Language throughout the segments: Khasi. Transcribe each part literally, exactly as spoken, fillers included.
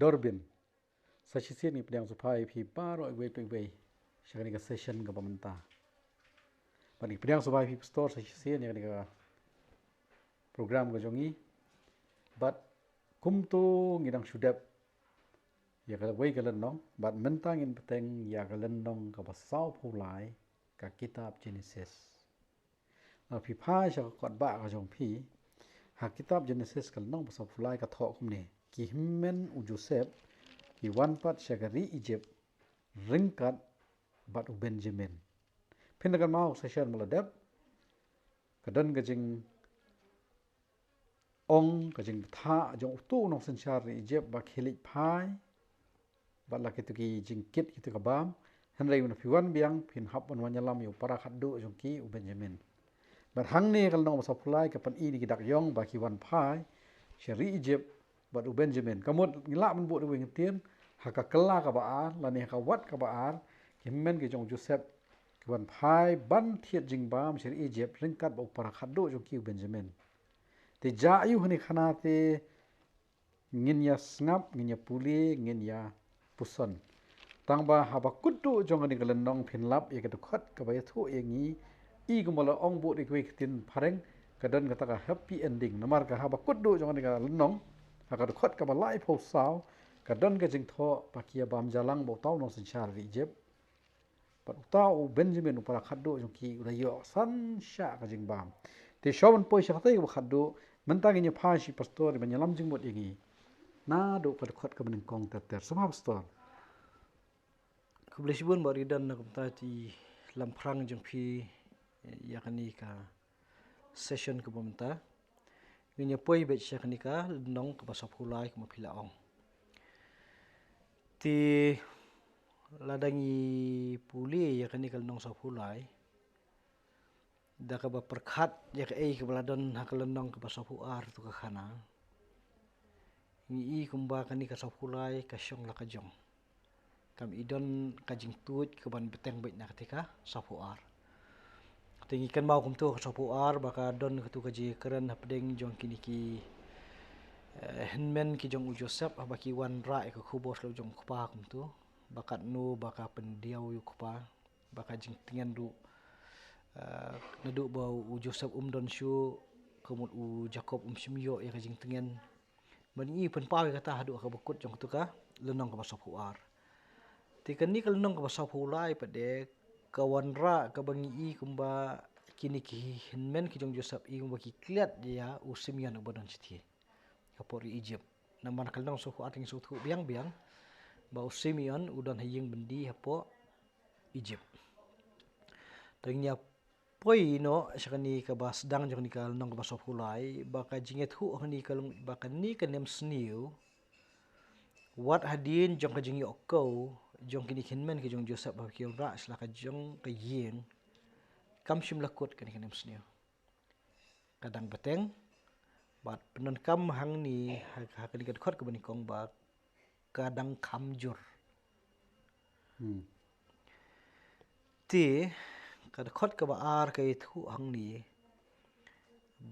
Dorbin. Sa shisien ngi pdiang sngewbha ïa phi baroh iwei pa iwei sha kane ka session kaba mynta. Bad ngi pdiang sngewbha ïa phi pastor sa shisien ïa kane ka program ka jong ngi. Bad kumto ngi dang shu dep ïa kawei ka lynnong bad mynta ngin bteng ïa ka lynnong kaba sawphew lai ka kitab Genesis. Lada phi phai sha ka kot ba ka jong phi, ha kitab Genesis ka lynnong ba sawphew lai ka thoh kumne: Ki hynmen u Joseph ki wan pat sha ka ri Egypt ryngkat bad u Benjamin. Phin da kynmaw session ba la dep, ka don ka jingong, ka jingbthah jong uto u nongsynshar ri Egypt ba khie leit phai bad la kito ki jingkit kito ka bam. Hynrei ynda phi wan biang phin hap ban wan ïalam ïa u para khatduh jong ki, u Benjamin. Bad hangne ka lynnong ba sawphew lai ka pyni ïa ki dak ïong ba ki wan phai sha ri Egypt bad u Benjamin. Ka mut ngi lah ban buh da kawei ka ktien, ha ka kylla kaba ar lane ha ka wat kaba ar, ki hynmen ki jong u Joseph ki wan phai ban thied jingbam sha ri Egypt ryngkat bad u para khatduh jong ki, u Benjamin. Te jia ïa kane ka khana te ngin ïa sngap, ngin ïa pule, ngin ïa puson. Tang ba haba kut duh jong kane ka lynnong phin lap ïa ka dkhot kaba ïathuh ïa ngi, i kumba la ong buh da kawei ka ktien phareng, ka don kata ka happy ending. Namar ka haba kut duh jong kane ka lynnong, ha ka dkhot kaba laiphew saw, ka don ka jingthoh ba ki ïa bam jalang bad uta u nongsynshar ri Egypt. Bad uta u Benjamin u para khatduh jong ki u la ïoh san shah ka jingbam. Te shuwa ban poi sha katei kaba khatduh, mynta ngin ïa phai sha i pastor ban ïalam jingmut ïa ngi naduh ka dkhot kaba nyngkong ter ter. Sngewbha pastor. Khublei shibun Bah Ridan na ka bynta i lam phrang jong phi, eh, ïa kane ka session kaba mynta. Ngin ïa poi beit sha kane ka lynnong kaba sawphew lai kumba phi la ong. Te lada ngi pule ïa kane ka lynnong sawphew lai, da kaba pyrkhat ïa kaei kaba la don ha ka lynnong kaba sawphew ar, tu ka khana, ngi i kumba kane ka sawphew lai ka shong la ka jong. Kam i don ka jingtuid kaban bteng beit na katei ka sawphew ar. Te ngi kynmaw kumto ka sawphew ar ba ka don katu ka jingkren hapdeng jong kine ki, eh, hynmen ki jong u Joseph haba ki wanrah ïa ka khubor sha la u jong u kpa kumto. Ba katno ba ka pyndiaw ïa u kpa, ba ka jingtngen ruh, eh, naduh ba u Joseph um don shuh, ka mut u Jakob um shym ïoh ïa ka jingtngen. Ban ngi pynpaw ïa kata haduh kaba kut jong katu ka lynnong kaba sawphew ar. Te kane ka lynnong kaba sawphew lai pat de ka wanrah kaba ngi i kumba kine ki hynmen ki jong u Joseph i kumba ki klet ïa u Simeon uba don shathie hapoh ri Egypt. Namar ka lynnong sawphew ar te ngi sngewthuh biang biang ba u Simeon u don ha ïing byndi hapoh Egypt. Te ngin ïa poi noh sha kane kaba sdang jong kane ka lynnong kaba sawphew lai, ba ka jingïathuh hangne ka long ba kane ka nemsniew, wat hadien jong ka jingïoh kiew jong kine ki hynmen ki jong u Joseph ba ki wanrah sha la ka jong ka ïing, kam shym la kut kane ka nemsniew. Ka dang bteng, bad pyndonkam hangne ha, ha kane ka dkhot kaba nyngkong ba ka dang kham jur. Hmm. Te ka dkhot kaba ar ka ïathuh hangne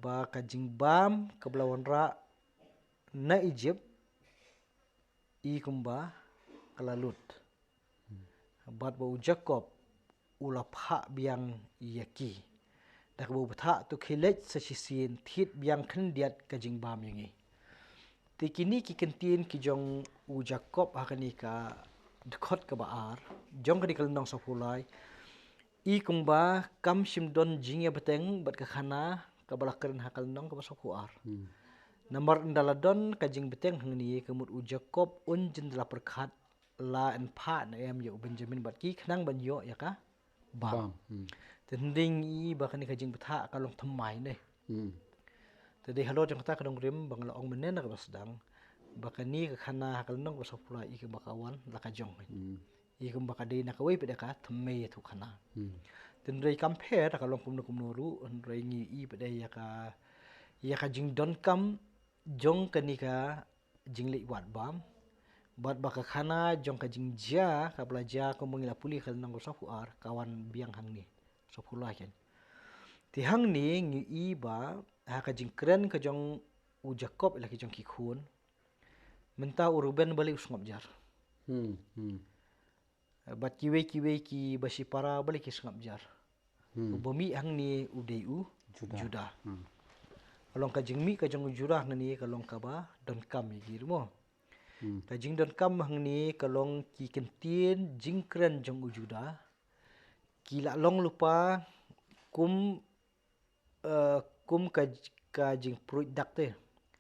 ba ka jingbam kaba la wanrah na Egypt i kumba ka la lut. Hmm. Bad ba u Jakob u la phah biang ïa ki. Da kaba u bthah, to khie leit sa shisien thied biang khyndiat ka jingbam ïa ngi. Te kine ki kyntien ki jong u Jakob ha kane ka dkhot kaba ar jong kane ka lynnong sawphew lai, i kumba kam shym don jingïabteng bad ka khana kaba la kren ha ka lynnong kaba sawphew ar. Hmm. Namar ynda la don ka jingbteng hangne ka mut u Jakob un jin da la pyrkhat la yn phah ne em ïa u Benjamin bad ki khnang ban ïoh ïa ka bam. Bam. Hmm. Te hynrei ngi i ba kane ka jingbthah ka long thymmai ne. Hmm. Te dei halor jong kata ka nongrim ba nga la ong mynne na kaba sdang ba kane ka khana ha ka lynnong kaba sawphew lai i kumba ka wan la ka jong. Hmm. I kumba ka dei na kawei pat de ka thymmai ïathuh khana. Hmm. Te hynrei kam pher, ka long kumno kumno ruh, hynrei ngi i pat de ïa ka, ïa ka jingdonkam jong kane ka jingleit wad bam. Bad ba ka khana jong ka jingjia kaba la jia kumba ngi la pule ka lynnong kaba sawphew ar ka wan biang hangne. Sawphew lai kein. Te hangne ngi i ba ha ka jingkren ka jong u Jakob ïa la ki jong ki khun, Mynta u Reuben balei u sngap jar. Hmm. Hmm. Bad kiwei kiwei ki ba shipara balei ki sngap jar. Hmm. Uba mih hangne u dei u Judah. Judah. Hmm. Ka long ka jingmih ka jong u Judah hangne ka long kaba donkam ïa ki ruh mo. Hmm. Ka jingdonkam hangne ka long ki kyntien jingkren jong u Judah. Ki la long lypa kum, eh, kum ka, ka jingpruid dak te.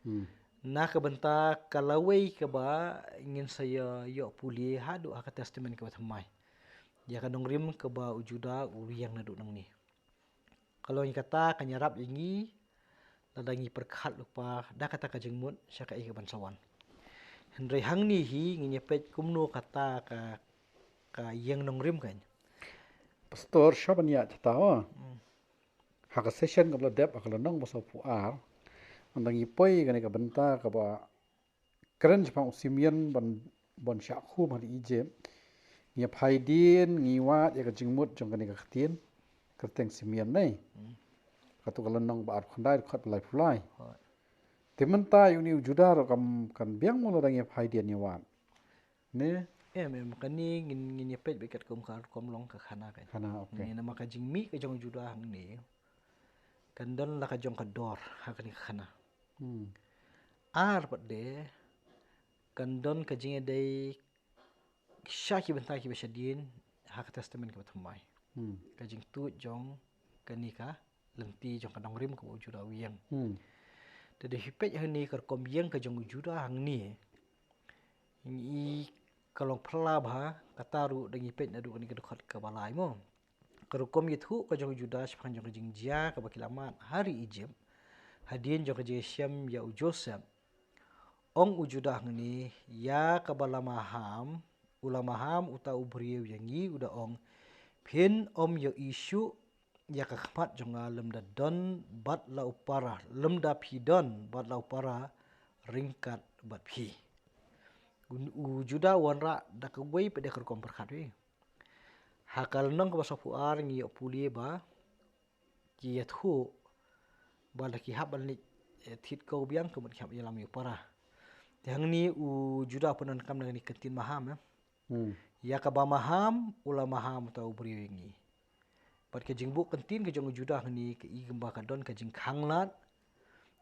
Hmm. Na ka bynta ka lawei kaba ngin sa ïoh, ïoh pule haduh ha ka Testament kaba thymmai. Ïa ka nongrim kaba u Judah u ïeng naduh nangne. Ka long ïa kata ka ïarap ïa ngi lada ngi pyrkhat lypa da kata ka jingmut sha kaei kaban sa wan. Hynrei hangne hi ngin ïa peit kumno kata ka, ka ïeng nongrim kan. Pastor, sha ban ïa kata wa. Hmm. Ha ka session kaba la dep, ha ka lynnong ba sawphew ar. Ynda ngi poi kane ka bynta kaba kren shaphang u Simeon ban, ban shah khum ha Egypt. Ngi ïa phai dien, ngi wad ïa ka jingmut jong kane ka ktien. Kyrteng Simeon ne. Hmm. Kato ka lynnong ba arphew khyndai, dkhot ba laiphew lai. Hooid. Te mynta ïa une u Judah ruh kan, kan biang mo lada ngi ïa phai dien ngi wad. Ne? Em, em, kane ngin, ngin ïa peit bad katkum ka rukom long ka khana kan. Khana, okay. Ne namar ka jingmih ka jong u Judah hangne. Kan don la ka jong ka dor ha kane ka khana. Hmm. Ar pat de kan don ka jingïadei sha ki bynta kiba shadien ha ka Testament kaba thymmai. Hmm. Ka jingtuid jong kane ka lynti jong ka nongrim kaba u Judah u ïeng. Hmm. Te da phi peit hangne ka rukom ïeng ka jong u Judah hangne. Ngi ka long phylla bha, kata ruh da ngi peit naduh kane ka dkhot kaba lai mo. Ka rukom ïathuh ka jong u Judah shaphang jong ka jingjia kaba ki la mad ha ri Egypt. Hadien jong ka jingïashem ïa u Joseph. Ong u Judah hangne, ïa kaba la maham, u la maham uta u briew ïa ngi u da ong, phin ym ïohi shuh ïa ka khmat jong nga lymda don bad la u para, lymda phi don bad la u para ryngkat bad phi. U, u Judah u wanrah da kawei pat de ka rukom pyrkhat hi. Ha ka lynnong kaba sawphew ar ngi ïoh pule ba ki ïathuh ba lada ki hap ban leit, eh, thied ko biang ka mut ki hap ïalam ïa u para. Te hangne u Judah u pyndonkam da kane ka ktien maham, eh. Hmm. Ïa kaba maham, u la maham uta u briew ïa ngi. Bad ka jingbuh ktien ka jong u Judah hangne ka i kumba ka don ka jingkhanglad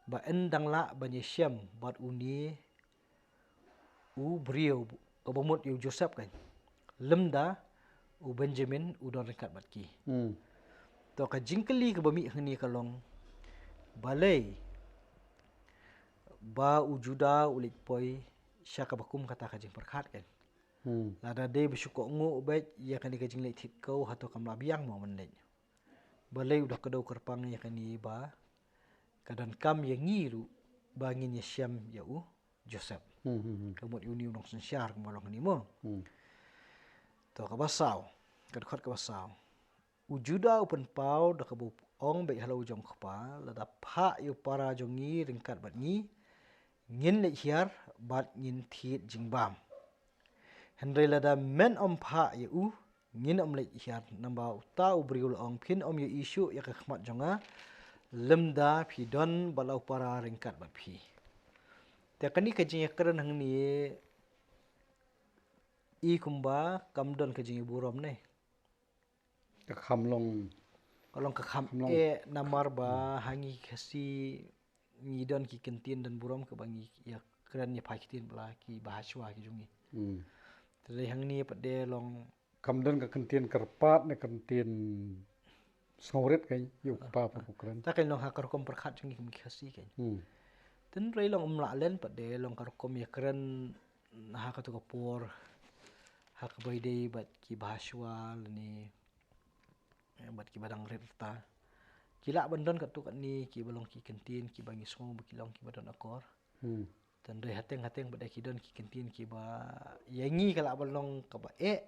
ba yn dang lah ban ïashem bad une u briew kaba mut ïa u Joseph kan. Lymda u Benjamin u don ryngkat bad ki. Hmm. To ka jingkylli kaba mih hangne ka long balei ba u Judah u leit poi sha kaba kum kata ka jingpyrkhat kan. Hmm. Lada dei ba shu kohnguh beit ïa kane ka jingleit thied ko hato kam lah biang mo ban leit. Balei u da kdew kyrpang ïa kane ba ka donkam ïa ngi ruh ba ngin ïashem ïa u Joseph. Hmm, hmm, hmm. Ka mut ïa une u nongsynshar kumba long hangne mo. Hmm. To kaba saw, ka dkhot kaba saw. U Judah u pynpaw da kaba ong beit halor u jong u kpa, lada phah ïa u para jong ngi ryngkat bad ngi, ngin leit hiar bad ngin thied jingbam. Hynrei lada men ym phah ïa u, ngin ym leit hiar, namar uta u briew u la ong, phin ym ïohi shuh ïa ka khmat jong nga lymda phi don bad la u para ryngkat bad phi. Te kane ka jingïakren hangne i kumba kam don ka jingïaburom ne. Ka kham long. Ka long ka kham, kham long. Eh, namar ba, hmm, ha ngi Khasi ngi don ki kyntien don burom kaba ngi ïakren ïaphai ktien bad la ki bahashwa ki jong ngi. Hmm. Te dei hangne pat de long. Kam don ka kyntien kyrpad ne kyntien sngewrit kan ïa u kpa, ah, pa, ah, u kren. Ta kan long ha ka rukom pyrkhat jong ngi kum ki Khasi kan. Hmm. Te hynrei long ym lah len pat de long ka rukom ïakren ha katu ka por ha kaba ïadei bad ki bahashwa lane, eh, bad kiba dang rit rta. Ki lah ban don katto katne kiba long ki kyntien kiba ngi sngew ba ki long kiba don akor. Hmm. Te hynrei hateng hateng pat de ki don ki kyntien kiba ïa ngi ka lah ban long kaba eh.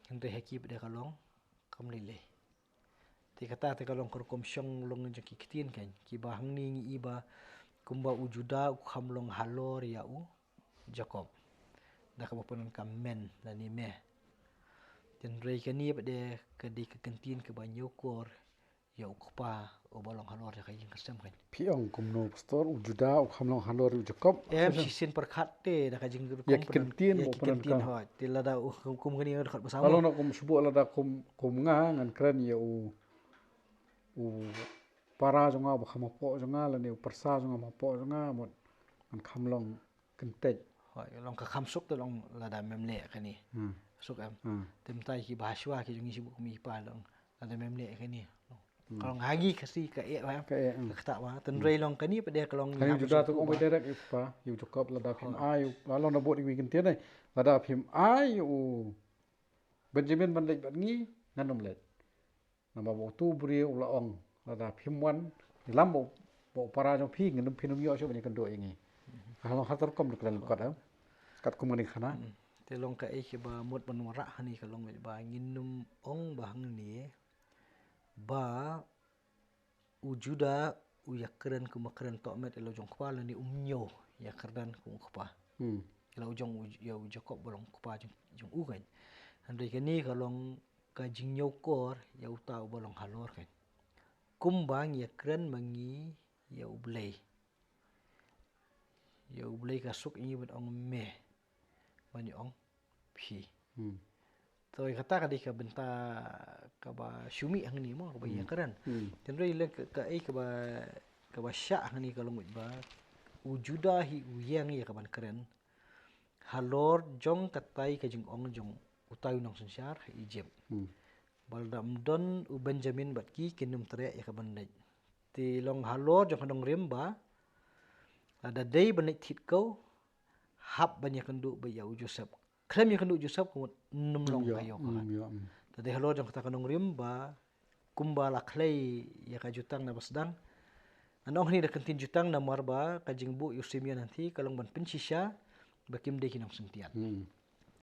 Hynrei ha ki pat de ka long kam lei lei. Te kata te ka long ka rukom shong long jong ki ktien kan. Kiba hangne ngi i ba kumba u Judah u kham long halor ïa u Jakob. Da kaba pyndonkam men lane me. Te hynrei kane pat de ka dei ka kyntien kaba ñiewkor ïa u kpa uba long halor ïa ka ïing ka sem kan. Phi ong kumno pastor, u Judah u kham long halor u Jakob? Em, shisien pyrkhat te da ka jingrukom. Ïa ki ktien, ïa ki ktien. Hooid, te lada u kum kane nga dkhot ba sawa. Lada kum shu buh, lada kum, kum nga ngan kren ïa u, u para jong nga ba kham hapoh jong nga lane u pyrsa jong nga hapoh jong nga, mut ngan kham long kyntait. Hooid, long ka kham suk te long lada mem leh kane. Hmm. Suk em. Hmm. Te mynta ki ba shuwa ki jong ngi shu buh kum i pa long lada mem leh kane. Hmm. Ka long ha ngi ka si ka eh ba. Ka eh, hmm. Ka ktah ba. Tynrai long kane pat de ka long. Kane u Judah u ong ba direct ïa u kpa, ïa u Jakob, lada phim ai, la long da buh ïa ki ktien ne. Lada phim ai u Benjamin ban leit bad ngi, ngan ym leit. Namar ba utu u briew u la ong, lada phim wan ïalam bad u para jong phi, ngan ym, phin ym ïoh shuh ban ïakynduh ïa ngi. Ka long ha ka rukom dei ka lyngkot, eh. Katkum kane ka khana. Hmm. Te long kaei kaba mut ban wanrah hangne ka long ba ngin ym ong ba hangne ba u Judah u ïakren kum u kren tohmet ïa la u jong u kpa lane um ñiew ïakren kum u kpa. Hmm. Ïa la u jong u, ïa u Jakob ba long u kpa jong, jong u kan. Hynrei kane ka long ka jingñiewkor ïa uta uba long halor kan. Kumba ngi ïakren ma ngi ïa U Blei. Ïa U Blei ka suk ïa ngi ban ong me. Ban ong phi. Hmm. To ïa kata ka dei ka bynta kaba shu mih hangne mo, kaba ïakren. Hmm. Tynrai leh ka, kaei kaba, kaba shah hangne ka long ba u Judah hi u ïeng ïa kaban kren halor jong katai ka jingong jong utai u nongsynshar ha Egypt. Hmm. Ba lada ym don u Benjamin bad ki, kin ym treh ïa kaban leit. Te long halor jong ka nongrim ba lada dei ban leit thied keiñ, hap ban ïakynduh beit ïa u Joseph. Khlem ïakynduh u Joseph ka mut ym long ka ïoh ka. Ym ïoh, ym. Te dei halor jong kata ka nongrim ba kumba la khlei ïa ka jutang na ba sdang. Ngan ong hangne da ka ktien jutang namar ba ka jingbuh ïa u Simeon hangne ka long ban pynshisha ba kim dei ki nongsyntiat. Hmm.